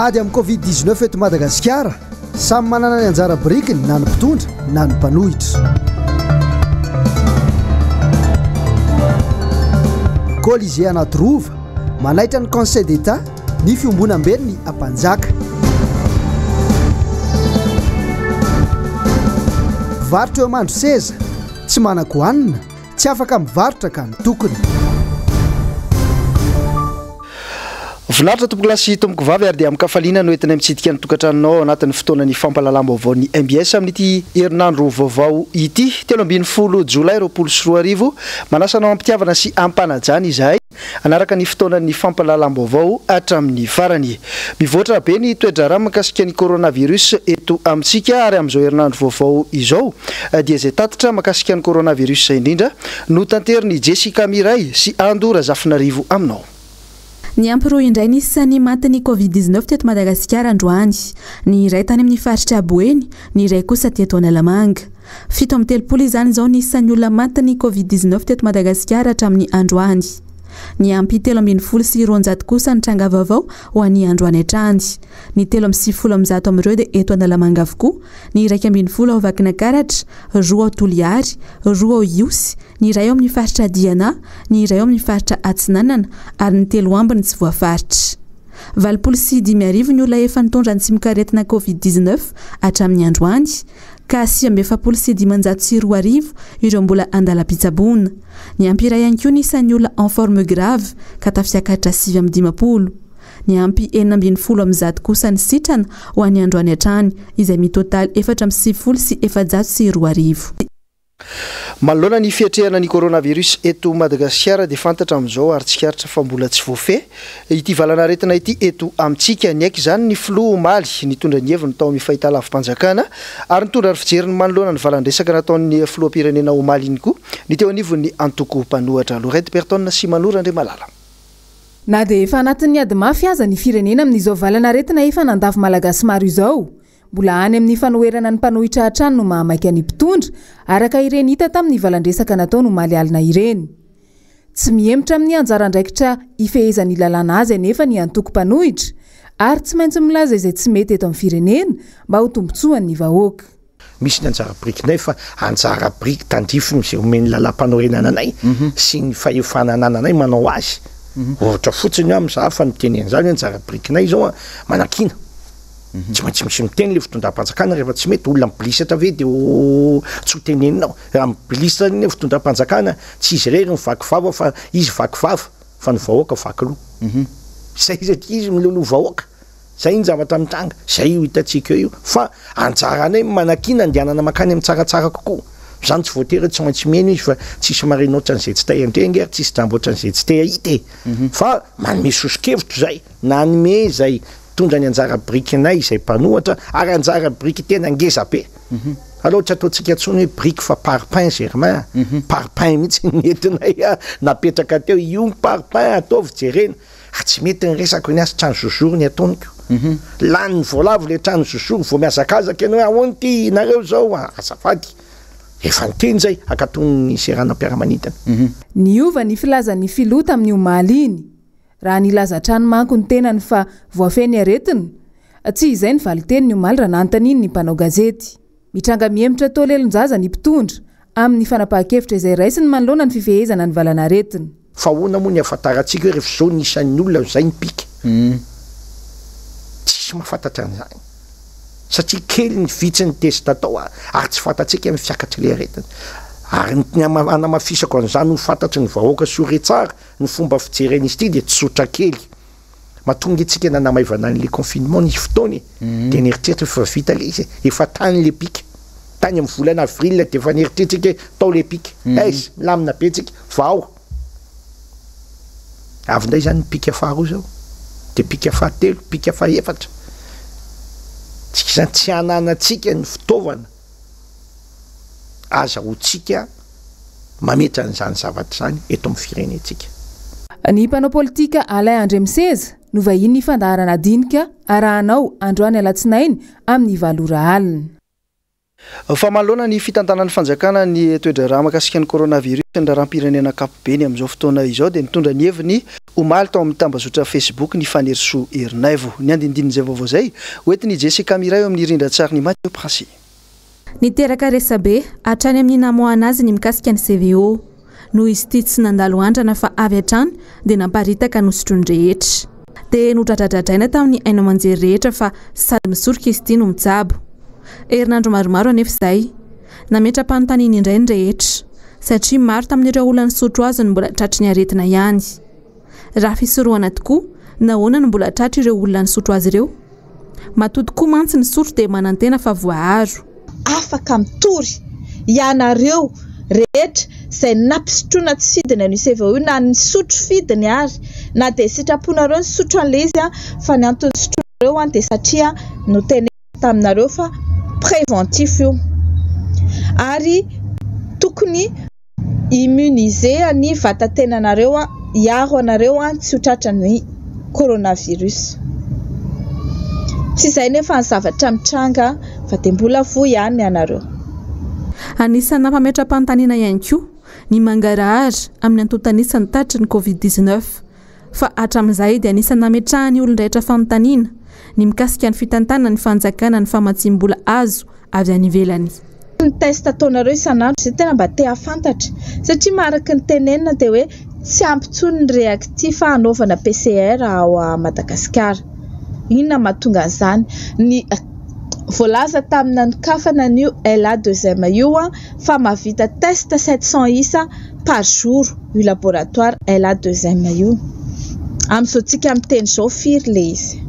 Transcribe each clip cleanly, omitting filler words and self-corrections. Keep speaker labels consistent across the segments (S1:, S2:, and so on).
S1: Ady amin'ny Covid 19 eto Madagasikara, samy manana ny anjara birikiny na ny mpitondra na ny mpanohitra. Colisée Anatirova, manaitra ny Conseil d'Etat ny fiombonamben'ny Ampanjaka. Mpivarotra eo Mandroseza, tsy manan-kohanina, Tsy afaka mivarotra ka ny tokony.
S2: Voninahitra tompokolahy sy tompokovavy ary dia amin-kafaliana no entinay mitsidika ny tokantranonao ao anatin'ny fotoanan'ny fampahalalam-baovaon'ny mbs amin'ity herinandro vaovao ity, 13 jolay 2020. Manasa anao am-pitiavana sy am-panajana izahay. Hanaraka ny fotoanan'ny fampahalalam-baovao hatramin'ny farany. Mivoatra be ny toe-draharaha mikasika ny coronavirus eto amintsika ary amin'izao herinandro vaovao izao dia izay tatitra makasika ny coronavirus izay indrindra no tanterin'i Jessica Miray sy Ando Razafinarivo aminao.
S3: Niampy roa indray ny isan'ny matin'ny Covid 19 teto Madagasikara androany. Ny iray tany amin'ny faritra Boeny, ny iray kosa teto Analamanga. 37 izany izao ny isan'ny olona matin'ny Covid 19 teto Madagasikara hatramin'ny androany. Niampy 213 kosa ny tranga vaovao ho an'ny androany hatrany. Ny 193 amin'ireo dia eto Analamanga avokoa, ny 11 ao Vakinakaratra, roa ao Toliary, roa ao Ihosy, ny iray ao amin'ny faritra Diana, ny iray ao amin'ny faritra Atsinanana ary ny telo ambiny tsy voafaritra. 580 ny olona efa nitondra ny tsimokaretina Covid 19 hatramin'ny androany, ka 249 ireo mbola andalam-pitsaboana. Niampy iray ihany koa ny isan'ny olona en forme grave ka tafiakatra 59. Niampy 116 kosa ny sitrana ho an'ny androany hatrany, izay mitotaly 294.
S2: Manoloana ny fiatrehana ny coronavirus eto Madagasikara dia fantatra amin'izao ary tsikaritra fa mbola tsy voafehy ity valan'aretina ity eto amintsika. Niaiky izany ny filoha omaly, nitondra ny heviny tao amin'ny fahitalavi-panjakana ary nitondra ny fijeriny manoloana ny valan-dresaka nataon'ny filoham-pirenena omaly iny koa ny teo anivon'ny antoko mpanohatra. Lorette Berton sy Mano Randriamalala.
S4: Na dia efa anatin'ny ady mafy aza ny firenena amin'izao valan'aretina efa nandavo Malagasy maro izao, Mbola any amin'ny fanoherana ny mpanohitra hatrany no mahamaika ny mpitondra, araka ireny hita tamin'ny valandresaka nataony omaly alina ireny. Tsy mihemotra amin'ny anjara andraikitra ifehezan'ny lalàna azy anefa ny antoko mpanohitra, ary tsy maintsy milaza izay tsy mety eto amin'ny firenena mba ho tombontsoan'ny vahoaka.
S5: Misy ny anjara birikinay fa anjara biriky tandrifiny izay omen'ny lalàmpanorenana anay sy ny fahefana anananay manao azy. Ohatra fotsiny aho mizaha fa miteny an'izany hoe anjara birikinay izao an, manakiana. Tsy maintsy misy miteny le fitondram-panjakana rehefa tsy mety, olona mibilisatra ve de ho tsy ho teneninao? Raha mibilisatra anie fitondram-panjakana tsy izy irery no vaky vava fa izy vaky vava fa ny vahoaka vaky loha. Zay satria izy miloloha vahoaka, zay ny zavatra mitranga, zay io hitantsika eo io fa anjaranay ny manakiana andehanana mankany amin'ny tsaratsara kokoa, zany tsy voatery hoe tsy maintsy mihaino izy fa tsisy marina ohatran'izay tsy te handre ange ary tsisy jamba ohatran'izay tsy te hahita e! Fa manome soso-kevitra zay, nanome zay Mitondra ny anjara birikinay izay mpanohatra ary anjara biriky tena ngeza be. Aleo tsy ataontsika intsony hoe biriky fa parpaing Germain a. Parpaing mihitsy ny nentinay napetraka teo. Io ny parpaing ataovy jerena. Raha tsy mety ny resako ny azy trano zozoro ny ataoniko. Lanin'ny voalavo ilay trano zozoro vao mihazakazaka ianao hoe ahoana ity nareo izao a. Azafady. Efa niteny izay hankatò ny seranam-piaramanidina.
S4: Niova ny filazan'ny filoha tamin'ny omaly iny. Raha nilaza hatrany manko ny tenany fa voafehy ny aretina, tsy izay ny valin-teniny omaly raha nanontaniany ny mpanao gazety. Mitranga mihemotra toa lelon-jaza ny mpitondra amin'ny fanapahan-kevitra izay raisiny manoloana ny fifehezana ny valanaretina.
S5: Fa ahoana moa ny ahafantarantsika hoe rehefa izao ny isan'ny olona no izay ny pika? Tsisy mahafantatra an'izany. Satria kely ny vitsy ny test atao ary tsy fantatsika ny fiakatr'ilay aretina. Ary ny hanamafisako an'izany ho fantatry ny vahoaka sy ho re tsara, Ny fomba fijery an'izy ity dia tsotra kely. Matoa nge tsika nanamaivana an'le confinement nisy fotoana e, dia nieritreritra hoe efa vita le izy e, efa tany le pic. Tany amin'ny volana avril dia efa nieritreritra tsika hoe tao le pic. Aiza, milamina be tsika, vao. Avy indray izany ny pic faharoa izao, dia pic fahatelo, pic fahefatra. Tsika izany tsy ananantsika ny fitaovana. azahoantsika mametra an'izany zavatra izany eto amin'ny firenentsika.
S4: Ny mpanao politika Alain Andriamiseza no vahinin'ny fandaharana Dinika arahanao androany alatsinainy amin'ny valo ora alina.
S2: Fa manoloana ny fitantanan'ny fanjakana ny toe-draharaha mahakasika ny coronavirus sy ny raharaham-pirenena ankapobeny amin'izao fotoana izao dia nitondra ny heviny omaly tao amin'ny tambazotra Facebook ny Fanirisoa Ernaivo. Ny andinindin'izay vaovao izay hoentin'i Jessica Miray eo amin'ny rindran-tsarin'i Mathieu Princi.
S3: Niteraka resabe hatrany amin'ny namoahana azy ny mikasika ny CVO. Noho izy ity tsy nandalo andrana fa avy hatrany dia namparitaka nosotroin'ny rehetra. Dia nodradradradraina tamin'ny haino aman-jery rehetra fa sady misoroka izy ity no mitsabo. Herinandro maromaro anefa izay. Nametra-panontaniana indray ny rehetra. Satria maro tamin'ireo olona nisotro azy no mbola tratry ny aretina ihany. Raha fisorohana tokoa, nahoana no mbola tratra ireo olona nisotro azy ireo? Matoa tokoa mantsy nisotro dia manantena fa voaaro.
S6: Afaka mitory ianareo rehetra izay nampisotroina tsy fidiny an'io CVO io na nisotro fidiny ary na dia sitraponareo nisotro an'ilay izy fa ny antony nisotroanareo dia satria notenenina taminareo fa préventif io ary tokony immuniser ny vatatenanareo hiaro anareo tsy ho tratran'ny coronavirus. Tsy izay nefa ny zavatra mitranga fa dia mbola voa ihany ianareo.
S3: Anisan'ny nampametra-panontaniana ihany koa ny mangarahara amin'ny antontan'isan'ny tatry ny Covid 19 fa hatramin'izay dia anisan'ny nametrahan'ny olon-drehetra fanontaniana ny mikasika ny fitantanan'ny fanjakana ny famatsiam-bola azo avy any ivelany.
S6: Ny test ataonareo isan'andro izay tena mba te hahafantatra satria ma araka ny tenenina dia hoe tsy ampy intsony ny réactif hanaovana PCR ao Madagasikara. Inona no mahatonga an'izany? Ny voalaza tamin'ny nanokafana an'io LA2M io fa mahavita test 700 isa par jour io laboratoire LA2M io. Amin'izao tsika miteny izao firy ilay izy?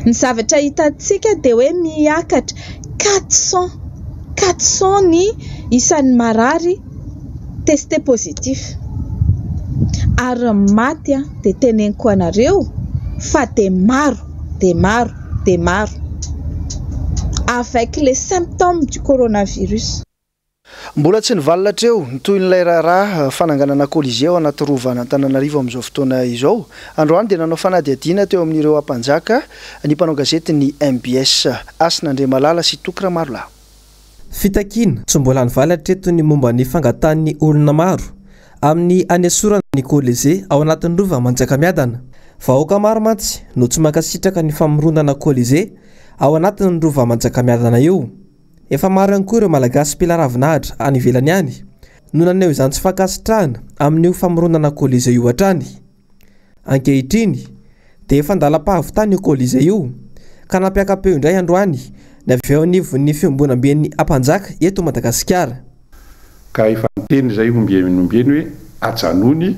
S6: Ny zavatra hitantsika dia hoe miakatra 400, 400 ny isan'ny marary testé positif. Ary ny maty dia teneniko anareo fa dia maro dia maro dia maro. Avec les symptômes du coronavirus.
S2: Mbola tsy nivalona hatreo ny tohin'ilay raharaha fananganana Colisée ao anaty rovan'Antananarivo amin'izao fotoana izao. Androany dia nanao fanadihadiana teo amin'ireo Ampanjaka ny mpanao gazetin'ny mbs, Hasina Andriamalala sy Toky Ramarolahy.
S7: Fitakiana, tsy mbola nivaly hatreto ny momba ny fangatahan'ny olona maro amin'ny hanesorana ny Colisée ao anatin'ny rova Manjakamiadana. Vahoaka maro mantsy no tsy mankasitraka ny famoronana Colisée ao anatin'ny rova Manjakamiadana io. Efa maro ihany koa ireo Malagasy mpila ravinahitra any ivelany any no naneho izany tsy fankasitrahana amin'io famoronana Colisée io hatrany. Ankehitriny dia efa an-dalam-pahavitana io Colisée io ka nampiaka-peo indray androany ny avy eo anivon'ny fiombonamben'ny Ampanjaka eto Madagasikara.
S8: Ka efa niteny izay ombieny ombieny hoe ajanony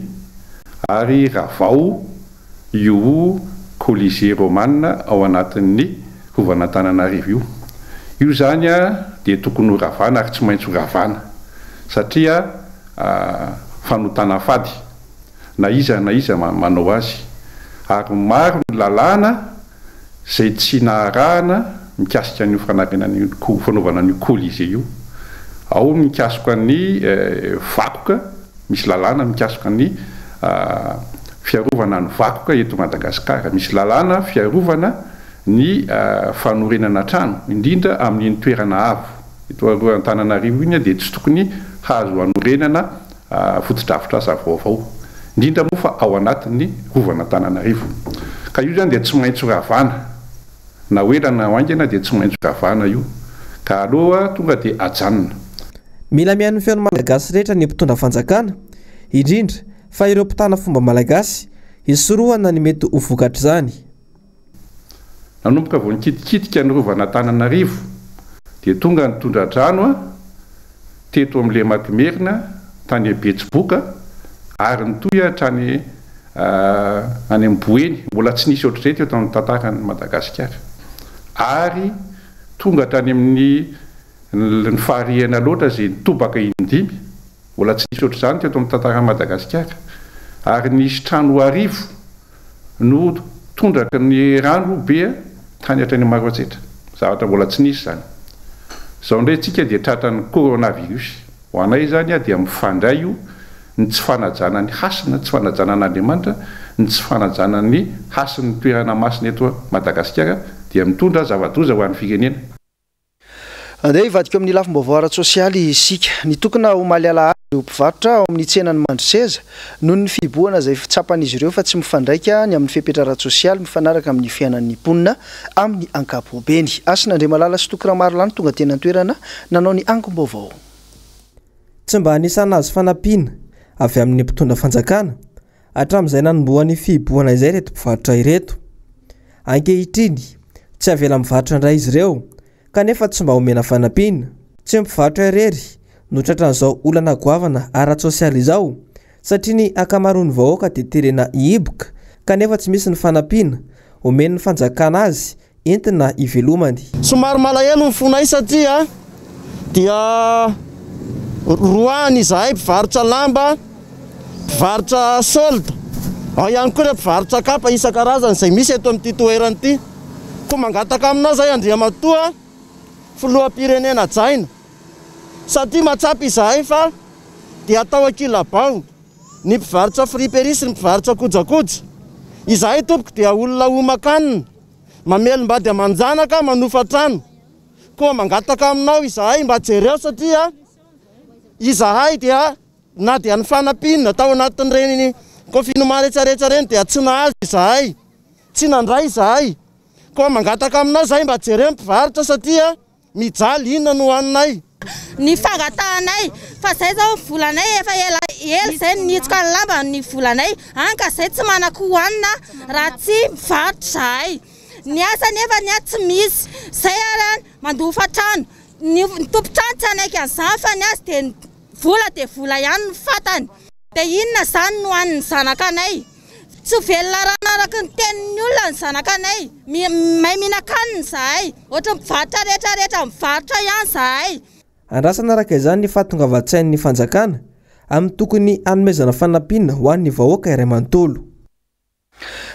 S8: ary ravao io Colisée Romana ao anatin'ny Rovan'Antananarivo io. Io izany dia tokony ho ravana ary tsy maintsy ho ravana satria fanotana fady na iza na iza manao azy ary maro ny lalàna izay tsy naharahana mikasika an'io fanarenana io, fanaovana an'io Colisée io. Ao ny mikasoka ny vakoka, misy lalàna mikasoka ny fiarovana ny vakoka eto Madagasikara, misy lalàna fiarovana ny fanorenana trano, indrindra amin'iny toerana avo eto Antananarivo iny dia tsy tokony hazo hanorenana fotodrafitrasa vaovao, indrindra moa fa ao anatin'ny Rovan'Antananarivo. Ka io izany dia tsy maintsy ravana, na ho ela na ho haingana dia tsy maintsy ravana io, ka aleo tonga dia ajanona.
S7: Mila mihaino ny feon'ny Malagasy rehetra ny mpitondra fanjakana, indrindra fa ireo mpitana fomba malagasy, hisorohana ny mety ho vokatr'izany.
S8: Nanomboka vao nikitikitika ny Rovan'Antananarivo dia tonga ny tondra-drano teto amin'ny lemak'i Merina, tany Betsiboka ary nitohy hatrany any amin'ny Boeny. Mbola tsy nisy ohatr'izay teto amin'ny tantaran'i Madagasikara. Ary tonga hatrany amin'ny ny farihana loatra izay nitobaka in-dimy. Mbola tsy nisy ohatr'izany teto amin'ny tantaran'i Madagasikara. Ary nisy trano arivo no tondraky ny rano be tany hatrany Maroantsetra. Zavatra mbola tsy nisy izany. Izao indray isika dia tratran'ny coronavirus. Ho anay izany dia mifandray io ny tsy fanajana ny hasina, tsy fanajana an'Andriamanitra, ny tsy fanajana ny hasin'ny toerana masina eto Madagasikara dia mitondra zava-doza ho an'ny firenena.
S2: Andeha hivadika amin'ny lafim-baovao ara-tsosialy isika. Nitokona omaly alahady ireo mpivarotra ao amin'ny tsenan'i Mandroseza noho ny fihibohana izay tsapan'izy ireo fa tsy mifandraika ny amin'ny fepetra ara-tsosialy mifanaraka amin'ny fiainan'ny mponina amin'ny ankapobeny. Hasina Andriamalala sy Toky Ramarolahy no tonga teny an-toerana nanao ny angom-baovao.
S7: Tsy mba anisan'ny nahazo fanampiana avy amin'ny mpitondra fanjakana hatramin'izay nanombohan'ny fihibohana izay ireto mpivarotra ireto. Ankehitriny, tsy avela mivarotra indray izy ireo kanefa tsy mba omena fanampiana. Tsy ny mpivarotra irery no tratran'izao olana goavana ara-tsosialy izao satria ny ankamaroan'ny vahoaka dia terena hihiboka kanefa tsy misy ny fanampiana omen'ny fanjakana azy entina hivelomany.
S9: Somary malahelo ny fonay satria dia roahiny izahay mpivarotra lamba, mpivarotra solde, ao ihany koa ireo mpivarotra kapa isan-karazany izay misy eto amin'ity toerana ity. Koa mangataka aminao izay Andriamatoa Filoham-pirenena hajaina satria mahatsapa izahay fa dia atao ankilabao ny mpivarotra friperie sy ny mpivarotra kojakoja. Izahay tompoko dia olona homan-kanina, mamelom-bady aman-janaka, manofa trano. Koa mangataka aminao izahay mba jereo satria izahay dia na dia ny fanampiana tao anatin'ireny confinement rehetra rehetra ireny dia tsy nahazo izahay, tsy nandray izahay. Koa mangataka aminao izahay mba jereo ny mpivarotra satria mijaly, inona no hohaninay?
S10: Ny fangatahanay, fa zay zao ny volanay efa ela ela zay no nihitsoka ny lamba ny volanay, any ka zay tsy manan-ko hohanina raha tsy mivarotra zahay. Ny asa nefa ny ahy tsy misy, zay ary any mandoa hofantrano, ny tompon-trano tsy hanaiky an'izany fa ny azy dia vola dia vola ihany no fantany. Dia inona izany no hanin'ny zanakanay? Tsy ho velona rano araka ny tenin'ny olona ny zanakanay. May mihinan-kanina izahay. Ohatran'ny mpivarotra rehetra rehetra mivarotra ihany izahay.
S7: Andrasana araka izany ny fahatongavan-tsain'ny fanjakana amin'ny tokony hanomezana fanampiana ho an'ny vahoaka iray manontolo.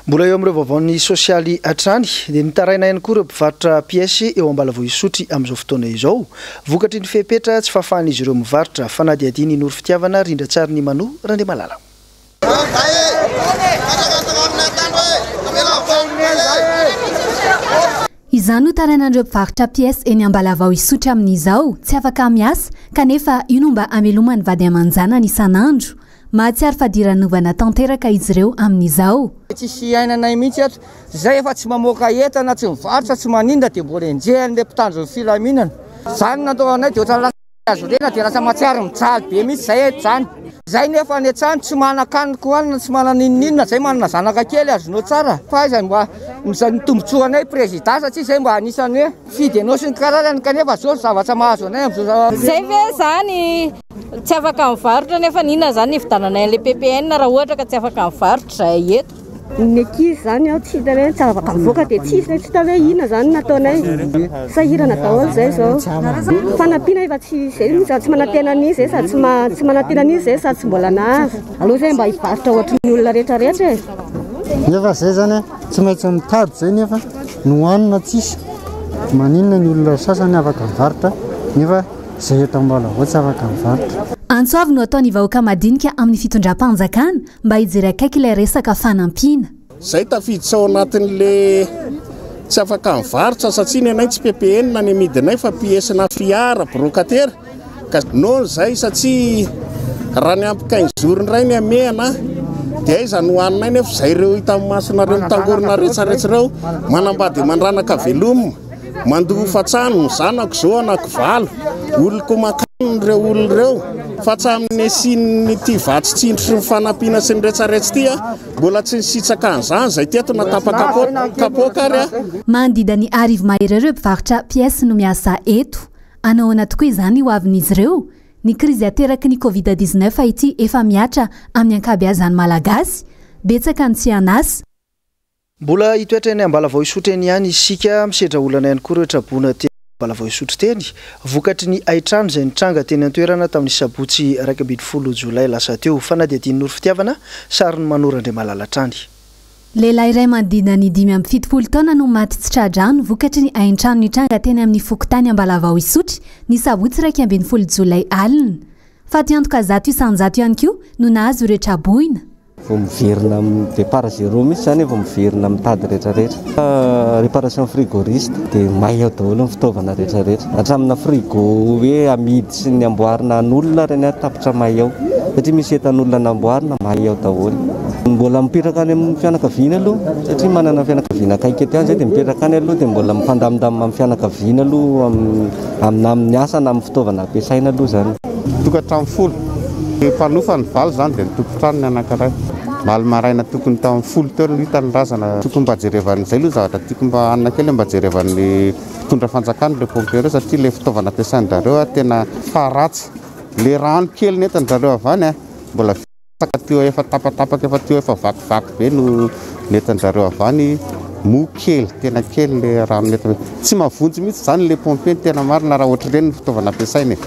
S2: Mbola eo amin'ireo vaovaon'ny sosialy hatrany, dia nitaraina ihany koa ireo mpivarotra pièces eo Ambalavao Isotry amin'izao fotoana izao, vokatry ny fepetra tsy fahafahan'izy ireo mivarotra. Fanadihadian'i Noro Fitiavana, rindran-tsarin'i Mano Randriamalala.
S11: Izany no tarainan'ireo mpivarotra pièces eny Ambalavao Isotry amin'izao, tsy afaka miasa, kanefa io no mba amelomany vady aman-janany isan'andro. Mahatsiaro fadiranovana tanteraka izy ireo amin'izao.
S12: Tsisy iainanay mihitsy ato. Zay efa tsy mamoaka entana, tsy mivarotra, tsy maninona dia mbola enjehan'ilay mpitandro ny filaminana. Zany no natao anay dia ohatran'ny lasa azo lena dia lasa mahatsiaro mijaly be mihitsy zay eto zany. Zay nefa any an-trano tsy manan-kanin-kohanina, tsy manana n'inon'inona, zay manana zanaka kely azonao tsara. Fa aiza mba ny tombotsoanay prezida satria zay mba anisan'ny hoe fidy anao sy ny karazany kanefa zao ny zavatra mahazo anay amin'izao.
S13: Zay ve zany Tsy afaka mivarotra nefa inona izany ny hividiananay an'ilay PPN raha ohatra ka tsy afaka mivarotra izahay eto.
S14: Ny ankizy izany ao tsy hita hoe tsy afaka mivoaka dia tsy hisy tsy hita hoe inona izany no nataonay. Sahirana daholo izay izao. Fanampiana efa tsy izay mihitsy sady tsy manantena an'iza izay sady tsy tsy manantena an'iza izay sady tsy mbola nahazo. Aleo izay mba hivarotra ohatry ny olona rehetra rehetra e.
S15: Nefa izay izany tsy maintsy mitady izay nefa ny hohanina tsisy. Maninona ny olona sasany afaka mivarotra nefa Izay eto Ambalavao tsy afaka mivarotra.
S11: Antso avo no ataon'ny vahoaka madinika amin'ny fitondram-panjakana mba hijery akaiky ilay resaka fanampiana.
S16: Zay tafiditra ao anatin'le tsy afaka mivarotra satria ny anay tsy ppn ny amidinay fa pièce na fiara brocataire ka non zay satria raha ny ampy quinze jours indray ny amehana dia aiza no haninay nefa zay ireo hita masonareo mitangorona retsaretsa ireo manambady aman-dranaka veloma Mandoa hofantrano, ny zanako izao anakivalo, oloko mankany ireo olona ireo, fa tsy amin'ny asian'ity vatsy tsindry sy ny fanampiana sy ny retsaretsa ity aho, mbola tsy nisitsaka an'izany izay teto na tapa-kapoaka ary aho.
S11: Manodidina ny arivo mahery eo ireo mpivarotra pièces no miasa eto. Hanahoana tokoa izany ho avin'izy ireo? Ny krizy ateraky ny Covid 19 ity efa mihatra amin'ny ankabeazan'ny Malagasy. Betsaka ny tsy an'asa.
S2: Mbola hitoetra eny Ambalavao Isotry eny ihany isika, misedra olana ihany koa ireo traboina teny Ambalavao Isotry teny, vokatry ny haintrano izay nitranga teny an-toerana tamin'ny sabotsy 11 jolay lasa teo. Fanadihadian'i Noro Fitiavana, sarin'i Manoro Andriamalala hatrany.
S11: Lehilahy iray manodidina ny 75 taona no maty tsy tra-drano vokatry ny haintrano nitranga teny amin'ny fokontany Ambalavao Isotry ny sabotsy 11 jolay alina. Fatiantoka 100% ihany koa no nahazo ireo traboina.
S17: Vao miverina amin'ny départ zéro mihitsy izany vao miverina mitady rehetra rehetra. Réparation frigoriste dia may ao daholo ny fitaovana rehetra rehetra. Hatramina frigo hoe amidy sy ny amboarina an'olona ireny ary tapitra may ao. Satria misy entan'olona namboarina may ao daholo. Mbola mipetraka any amin'ny fianakaviana aloha satria manana fianakaviana akaiky aty izay dia mipetraka any aloha dia mbola mifandamindamina amin'ny fianakaviana aloha amin'ny amin'ny asa na amin'ny fitaovana ampiasaina aloha izany.
S18: Tokantrano folo. Mpanofa ny valo izany dia ny tompon-trano ny anankiray. Omaly maraina tokony tamin'ny folo teo no hita ny razana. Tokony mba jerevan'ny, izay aloha zavatra tiako mba hanina kely, mba jerevan'ny mpitondra fanjakana ireo pompiers ireo satria ilay fitaovana ampiasain-dRareo tena fa ratsy. Ilay rano kely nentin-dRareo avy any mbola betsaka tuyau efa tapatapaka efa tuyau efa vakivaky be no nentin-dRareo avy any moa kely tena kely ilay rano nentina. Tsy mahavonjy mihitsy izany ilay pompier ny tena marina raha ohatr'ireny ny fitaovana ampiasaina e.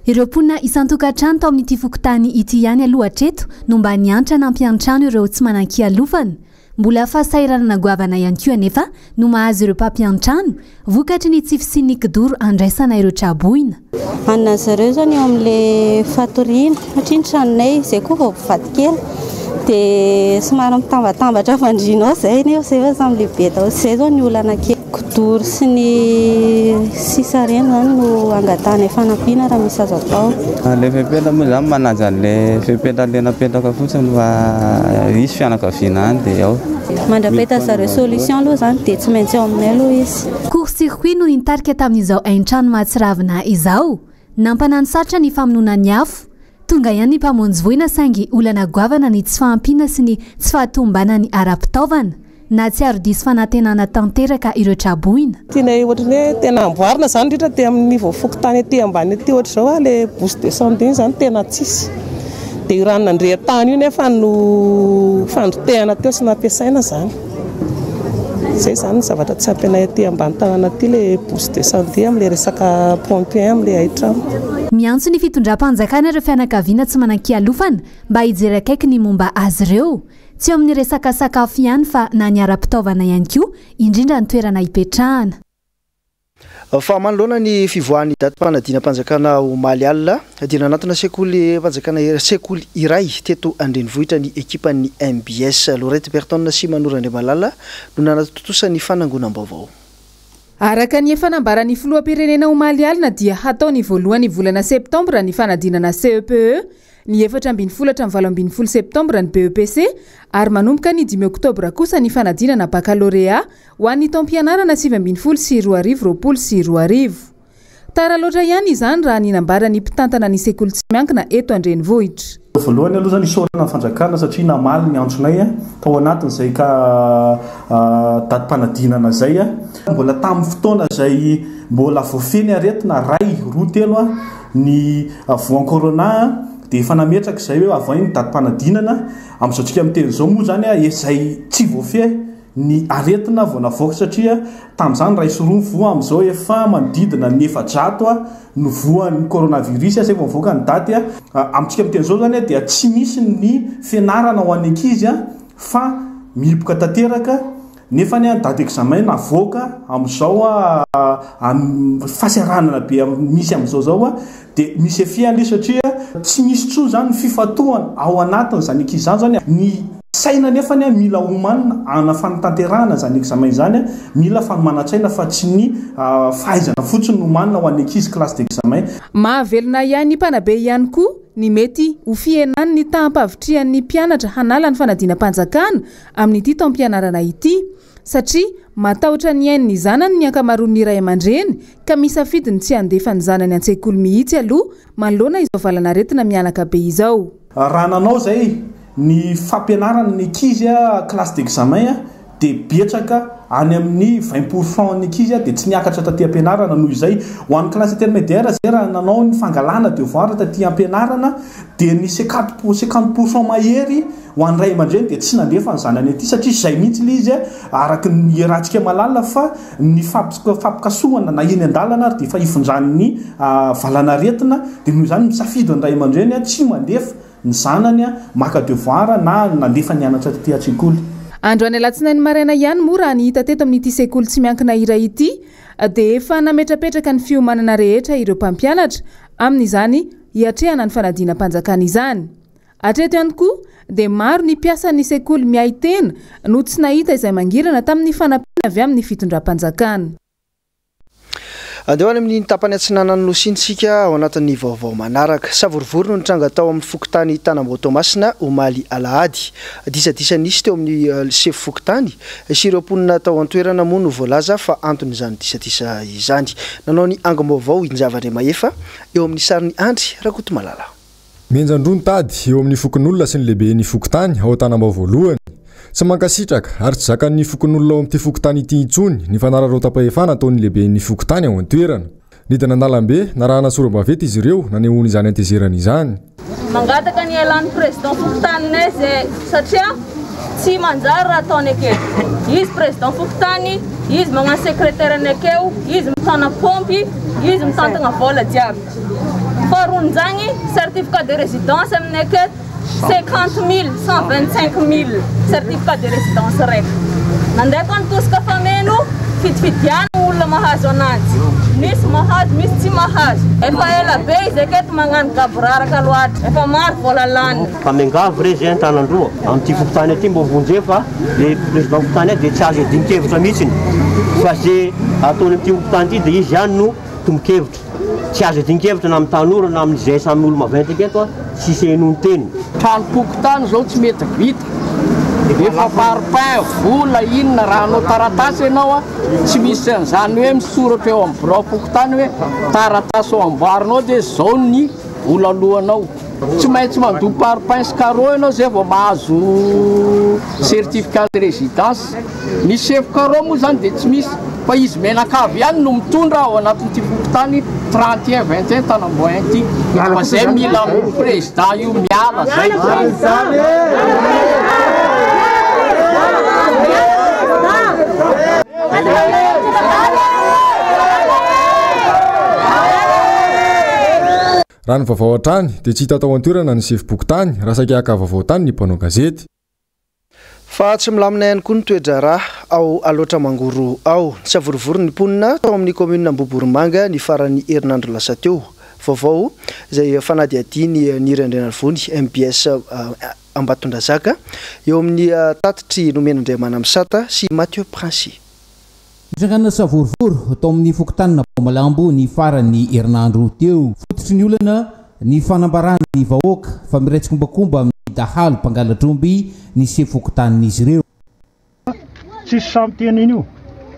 S11: Ireo mponina isan-tokantrano tao amin'ity fokontany ity ihany aloha hatreto no mba niantra nampiantrano ireo tsy manan-kialofana. Mbola fahasahiranana goavana ihany koa anefa no mahazo ireo mpampiantrano, vokatry ny tsy fisian'ny kidoro handraisana ireo tra-boina.
S19: Hanina an zareo izao ny eo amin'ilay fatoriana satria ny tranonay izay koa vao mpivady kely dia somary mitambatambatra fandriana ao izay nefa izay efa samy lehibe daholo. Izay izao ny olana kely. Kidoro sy ny sisa ireny izany no angatahanay fanampiana raha misy azo atao.
S20: Ilay fepetra moa izany manaja an'ilay fepetra ilay napetraka fotsiny fa hisy fianakaviana any dia ao.
S19: Mandra-pahita zareo solution aloha izany dia tsy maintsy ao aminay aloha izy.
S11: Court circuit no nitarika tamin'izao hain-trano mahatsiravina izao. Nampanano sarotra ny famonoana ny afo. Tonga ihany ny mpamonjy voina saingy olana goavana ny tsy fahampiana sy ny tsy fahatomombanan'ny ara-pitaovana. Nahatsiaro diso fanantenana tanteraka ireo traboina.
S21: Tianay ohatran'ny hoe tena amboarina izany indrindra aty amin'ny niveau fokontany aty ambany aty ohatr'izao a, ilay bouche descente iny izany tena tsisy. Dia io rano nandrian-tany io nefa no fandrotehana teo sy nampiasaina izany. Izay izany ny zavatra tsy ampy anay aty ambany tanàna aty ilay bouche d'incendie amin'ilay resaka pompier amin'ilay hain-trano.
S11: Miantso ny fitondram-panjakana ireo fianakaviana tsy manan-kialofana mba hijery akaiky ny momba azy ireo. Tsy eo amin'ny resaka sakafo ihany fa na ny ara-pitaovana ihany koa, indrindra ny toerana hipetrahana.
S2: Fa manoloana ny fivoahan'ny datim-panadinam-panjakana omaly alina dia nanatona sekolim-panjakana sekoly iray teto an-drenivohitra ny ekipan'ny mbs. Laurette Berton sy Manoro Andriamalala no nanatontosa ny fanangonam-baovao.
S4: Araka ny efa nambaran'ny filoham-pirenena omaly alina dia hatao ny voalohan'ny volana septambra ny fanadinana CEPE, ny 14 hatramin'ny 18 septambra ny BEPC ary manomboka ny dimy oktobra kosa ny fanadinana bakalorea Ho an'ny taom-pianarana 2019 2020. Tara loatra ihany izany raha ny nambaran'ny mpitantana ny sekoly tsy miankina eto an-drenivohitra.
S22: Voalohany aloha izany isaorana ny fanjakana satria namaly ny antsonay tao anatin'izay ka datim-panadinana izay. Mbola tamin'ny fotoana izay mbola voafehy ny aretina, iray, roa, telo, ny voan'ny corona dia efa nametraka izay hoe avohay ny datim-panadinana. Amin'izao tsika miteny izao moa izany izay tsy voafehy ny aretina vao navoaka satria tamin'izany iray sy roa ny voa, amin'izao efa manodidina ny 400 no voan'ny coronavirus izay vao nivoaka ny daty. Amintsika miteny izao izany dia tsy misy ny fianarana ho an'ny ankizy fa mihiboka tanteraka nefa ny date examen navoaka amin'izao fahasahiranana be misy amin'izao izao dia misy effet aloha satria tsy misy intsony izany ny fifantohana ao anatin'izany ankizy izany izany ny saina nefany mila omanina ana fanatanterahana izany examen izany mila fanomanan-tsaina fa tsy ny fahaizana fotsiny no omanina ho an'ny ankizy classe d'examen.
S4: Mahavelona ahiahy ny mpanabe ihany koa ny mety ho fihenan'ny taham-pavitrihan'ny mpianatra hanala ny fanadinam-panjakana amin'ity taom-pianarana ity satria matahotra ny ain'ny zanany ny ankamaroan'ny ray aman-dreny ka misafidy ny tsy handefa ny zanany an-tsekoly mihitsy aloha manoloana izao valan'aretina mihanaka be izao.
S22: Raha nanao izay ny fampianarana ny ankizy classe d'examen dia betsaka any amin'ny 20 pour cent ny ankizy dia tsy niakatra taty am-pianarana noho izay. Ho an'ny classe intermédiaire izay raha nanao ny fangalana devoir taty am-pianarana dia ny 50 pour cent mahery Ho an'ny ray aman-dreny dia tsy nandefa ny zanany aty satria izay mihitsy ilay izy araka ny iarahantsika mahalala fa ny fampikasohana na eny an-dalana ary dia efa ifindran'ny valan'aretina dia noho izany misafidy ny ray aman-dreny tsy mandefa ny zanany maka devoir na nandefa nianatra taty an-tsekoly.
S4: Androany alatsinainy maraina ihany moa raha ny hita teto amin'ity sekoly tsy miankina iray ity dia efa nametrapetraka ny fiomanana rehetra ireo mpampianatra amin'izany hiatrehana ny fanadinam-panjakana izany. Hatreto ihany koa, dia maro ny mpiasan'ny sekoly miahy tena no tsy nahita izay mangirana tamin'ny fanampiana avy amin'ny fitondram-panjakana.
S2: Andeha ho any amin'ny tapany atsinanan'ny Nosy iny isika ao anatin'ny vaovao manaraka. Savorovoro no nitranga tao amin'ny fokontany Tanambao Toamasina omaly alahady. Disadisa nisy teo amin'ny sefo fokontany sy ireo mponina tao an-toerana moa no voalaza fa anton'izany disadisa izany. Nanao ny angom-baovao i Njava Andriamahefa eo amin'ny sarin'i Andry Rakotomalala.
S1: Mihenjan-droa ny tady eo amin'ny fokonolona sy ny lehiben'ny fokontany ao Tanambao voalohany. Tsy mankasitraka ary tsy zakan'ny fokonolona ao amin'ity fokontany ity intsony ny fanararaotam-pahefana ataon'ny lehiben'ny fokontany ao an-toerana. Nidina an-dalambe narahana sora-baventy izy ireo nanehoany izany hatezerana izany.
S5: Mangataka ny hialan'ny président fokontaninay zay satria tsy manjary raha ataony aketo. Izy président fokontany, izy magnano secrétaire-ny akeo, izy mitana paompy, izy mitantagna vola jiaby. Faharoan'izany, certificat de résidence aminay aketo 50 000, 125 000 certificat de résidence raiky. Nandeha koa ny tosika fameno fidifidiana olona mahazo ananjy. Misy mahazo, misy tsy mahazo. Efa ela be izy aketo magnano gaboraraka loatra. Efa maro vola lany.
S23: Fa miangavy re zay an-tanan-droa amin'ity fokontany ity mba ho vonjeo fa le président fokontany ato dia tsy azo iadian-kevitra mihitsiny fa ze ataony amin'ity fokontany ity dia izy ihany no tompon-kevitra. Tsy azo iadian-kevitra na amin'ny tanora na amin'izay samy olo-maventy aketo a, tsisy henoin-teny.
S24: Tranom-pokontany izao tsy mety vita, efa parpaing, vola, inona, raha hanao taratasy ianao a, tsy misy an'izany hoe misoratra eo amin'ny birao fokontany hoe taratasy ho amboarinao dia izao ny vola aloanao. Tsy maintsy mandoa parpaing sy carreau ianao zay vao mahazo certificat de résidence. Ny chef carreau moa zany dia tsy misy fa izy mianakavy ihany no mitondra ao anatin'ity fokontany 31 21 Tanamboin ity. Fa zay mila président io miala zay.
S1: Raha ny vaovao hatrany dia tsy hita tao an-toerana ny sefom-pokontany raha saika haka vaovao tany ny mpanao gazety.
S2: Fa tsy milamina ihany koa ny toe-draharaha ao Alaotra Mangoro ao. Nisavorovoro ny mponina tao amin'ny kaominina Ambohiborimanga ny faran'ny herinandro lasa teo. Vaovao izay fanadihadian'i Niry Andrianarivony, mbs Ambatondrazaka, eo amin'ny tatitry nomen'Andriamanamisata sy Mathieu Princi.
S25: Nitrangana savorovoro tao amin'ny fokontanina Bomalambo ny faran'ny herinandro teo. Fototry ny olana ny fanambaran'ny vahoaka fa miray tsikombakomba amin'ny dahalo mpangalatr'omby ny sefo fokontanin'izy ireo.
S26: Tsisy sahy miteny an'io.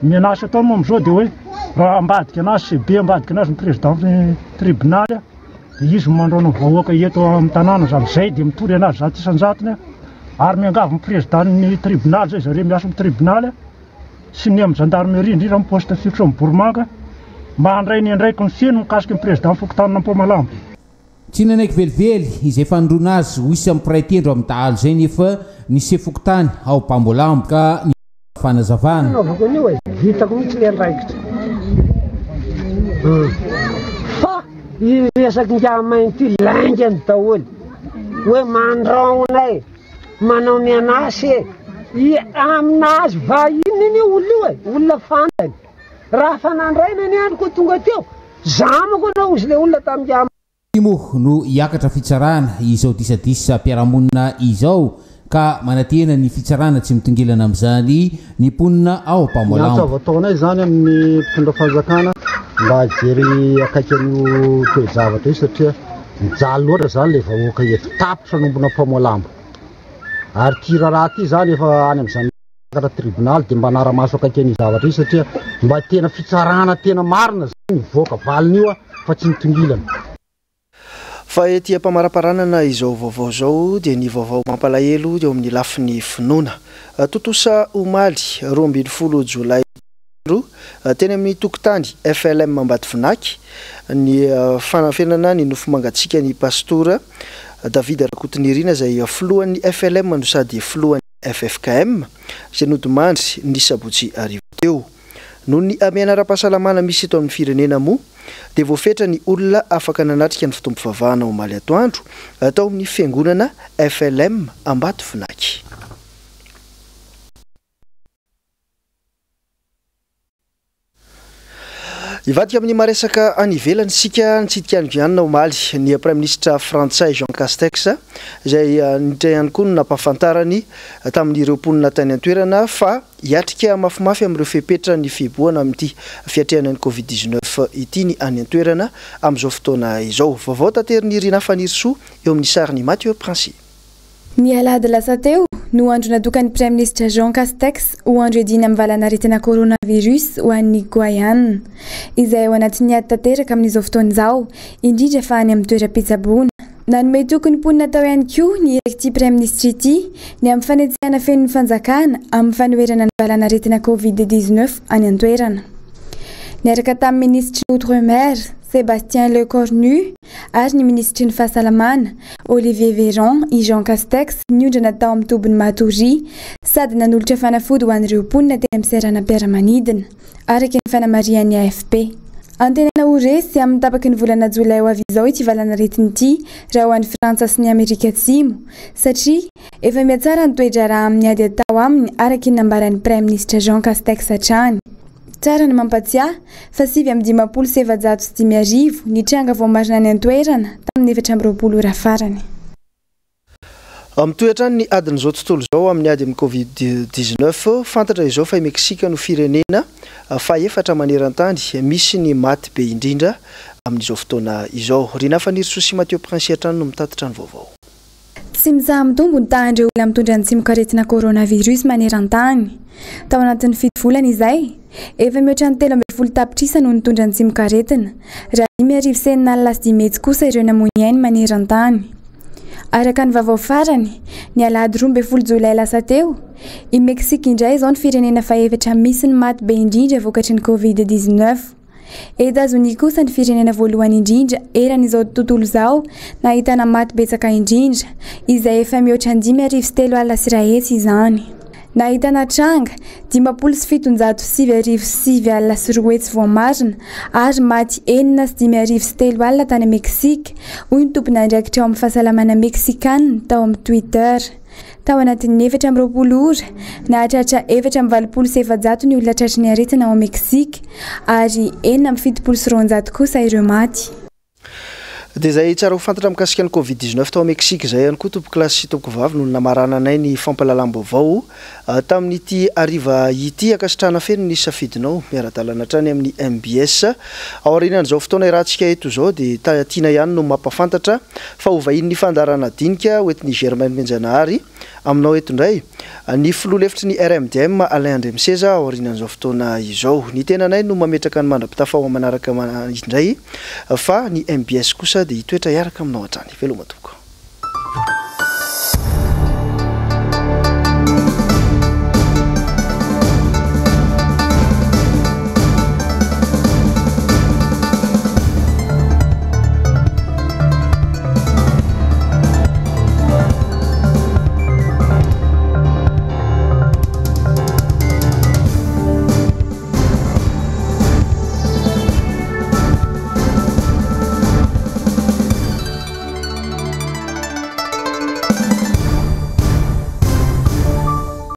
S26: Ny anazy ataony moa amin'izao dia hoe raha ambadika anazy CB ambadika anazy ny président ny tribonaly dia izy no mandraona ny vahoaka eto amin'ny tanàna izany. Izay dia mitory anazy 100%. Ary miangavy ny président ny tribonaly izay zareo miasa amin'ny tribonaly. sy ny amin'ny gendarmerie indrindra amin'ny poste fixe ao Boromanga mba handray ny andraikiny feno mikasika ny président fokontanin'Ampomalambo.
S25: Tsy nanaiky velively izay fanondroana azy ho isan'ny mpiray tendro amin'ny dahalo izay nefa ny sefo fokontany ao Bambolambo ka nitondra fanazavana.
S27: Nanaovako an'io e, vitako mihitsy le andraikitra fa i resak'i Ingahy Mainty io laingany daholo hoe mandrahona e. Manao ny an'azy e! I aminazy vahiny anie olona io e! Olona fantany. Raha fa nandraina ny andro koa tonga teo, za manko anao ozy le olona tamin'ny.
S25: Ity moa no hiakatra fitsarana izao disadisam-piarahamonina izao ka manantena ny fitsarana tsy mitongilana amin'izany ny mponina ao
S15: Ny antso
S25: Ampamoalambo.
S15: avo ataonay izany amin'ny mpitondra fanjakana mba hijery akaiky an'io toe-javatra io satria Mijaly loatra zany le vahoaka eto, tapitra nombona mpamoalambo. Ary ity raharaha ity zany efa any amin'ny zandary tribonaly dia mba hanara-maso akaiky an'io zavatra io satria mba tena fitsarana tena marina zany mivoaka valin'io fa tsy mitongilana.
S2: Fa ety am-pamaraparanana izao vaovao izao dia ny vaovao mampalahelo eo amin'ny lafiny finoana. Tontosa omaly 12 jolay roa teny amin'ny tokontany FLM Ambatovonaky ny fanafenana ny nofo mangatsiaka ny Pastora David Rakotonirina izay filohan'ny FLM no sady filohan'ny ffkm izay nodimandry ny sabotsy hariva teo. Noho ny hamehana ara-pahasalamana misy eto amin'ny firenena moa dia voafetra ny olona afaka nanatrika ny fotoam-pivavahana omaly atoandro tao amin'ny fiangonana FLM Ambatovonaky. Hivadika amin'ny maresaka any ivelany isika, nitsidika an'i Guyane omaly ny Praiminisitra frantsay Jean Castex, izay niditra ihany koa no nampahafantarany tamin'ireo mponina tany an-toerana fa hiatrika mafimafy amin'ireo fepetra ny fihibohana amin'ity fiatrehana ny Covid 19 ity ny any an-toerana amin'izao fotoana izao. Vaovao taterin'i Rinah Fanirisoa eo amin'ny sarin'i Mathieu Princi.
S3: Ny alahady lasa teo no andro nadokan'ny Praiminisitra Jean Castex ho andro iadiana amin'ny valanaretina coronavirus ho an'ny Guyane, izay ao anatin'ny ady tanteraka amin'izao fotoana izao, indrindra fa any amin'ny toeram-pitsaboana. Nanome toky ny mponina tao ihany koa ny irak'ity Praiminisitra ity ny amin'ny fanetsehana feno ny fanjakana amin'ny fanoherana ny valanaretina Covid 19 any an-toerana. Niaraka tamin'ny minisitry ny Outre-mer, Sébastien Lecornu, ary ny minisitry ny Fahasalamana, Olivier Véran, i Jean Castex, niondrana tao amin'ny tobin'i Matory, sady nanolotra fanafody ho an'ireo mponina teny amin'ny seranam-piaramanidina, araka ny fanamarihan'ny AFP. Antenaina ho resy amin'ny tapaky ny volana jolay ho avy izao ity valanaretina ity raha ho an'i Frantsa sy ny Amerika Atsimo, satria efa mihatsara ny toe-draharaha amin'ny ady atao aminy araka ny nambaran'ny Praiminisitra Jean Castex hatrany. Tsara ny mampatsiahy fa 5459 ny tranga voamarina any an-toerana tamin'ny 24 ora farany.
S2: Mitohy hatrany ny adin'izao tontolo izao amin'ny ady amin'ny Covid 19. Fantatra izao fa i Meksika no firenena fahefatra maneran-tany misy ny maty be indrindra amin'izao fotoana izao. Rinah Fanirisoa sy Mathieu Princi hatrany no mitatitra ny vaovao.
S3: Tsy mitsaha-mitombo ny tahan'ireo olona mitondra ny tsimokaretina coronavirus maneran-tany. Tao anatin'ny fito volana izay, efa mihoatra ny 13 tapitrisa no nitondra ny tsimokaretina, raha 65 500 kosa ireo namoy ny ainy maneran-tany. Araka ny vaovao farany, ny alahady 12 jolay lasa teo, i Mexique indray izao no firenena fahefatra misy ny maty be indrindra vokatry ny Covid 19. Etazonia kosa ny firenena voalohany indrindra eran'izao tontolo izao nahitana maty betsaka indrindra, izay efa mihoatra ny 3 501 izany. Nahitana tranga 250 909 voamarina ary maty 3 006 tany Meksika, hoy ny tompon'andraikitra ao amin'ny fahasalamana Meksikana tao amin'ny Twitter. Tao anatin'ny 24 ora, nahatratra 484 ny olona tratry ny aretina ao Meksika ary 276 kosa ireo maty.
S2: Dia izay tsara ho fantatra mikasika ny Covid 19 tao Meksika izay ihany koa tompokolahy sy tompokovavy no namarananay ny fampahalalam-baovao tamin'ity hariva ity. Ankasitrahana feno ny safidinao miara-dalana hatrany amin'ny mbs. Aorianan'izao fotoana iarahantsika eto izao dia tiana ihany no mampahafantatra fa ho vahinin'ny fandaharana dinika hoentin'i Germain Nomenjanahary aminao eto indray ny filoha lefitry ny RMDM Alain Andriamiseza aorianan'izao fotoana izao. Ny tenanay no mametraka ny mandra-pitafa ho manaraka indray fa ny mbs kosa dia hitoetra hiaraka aminao hatrany. Veloma tompoko.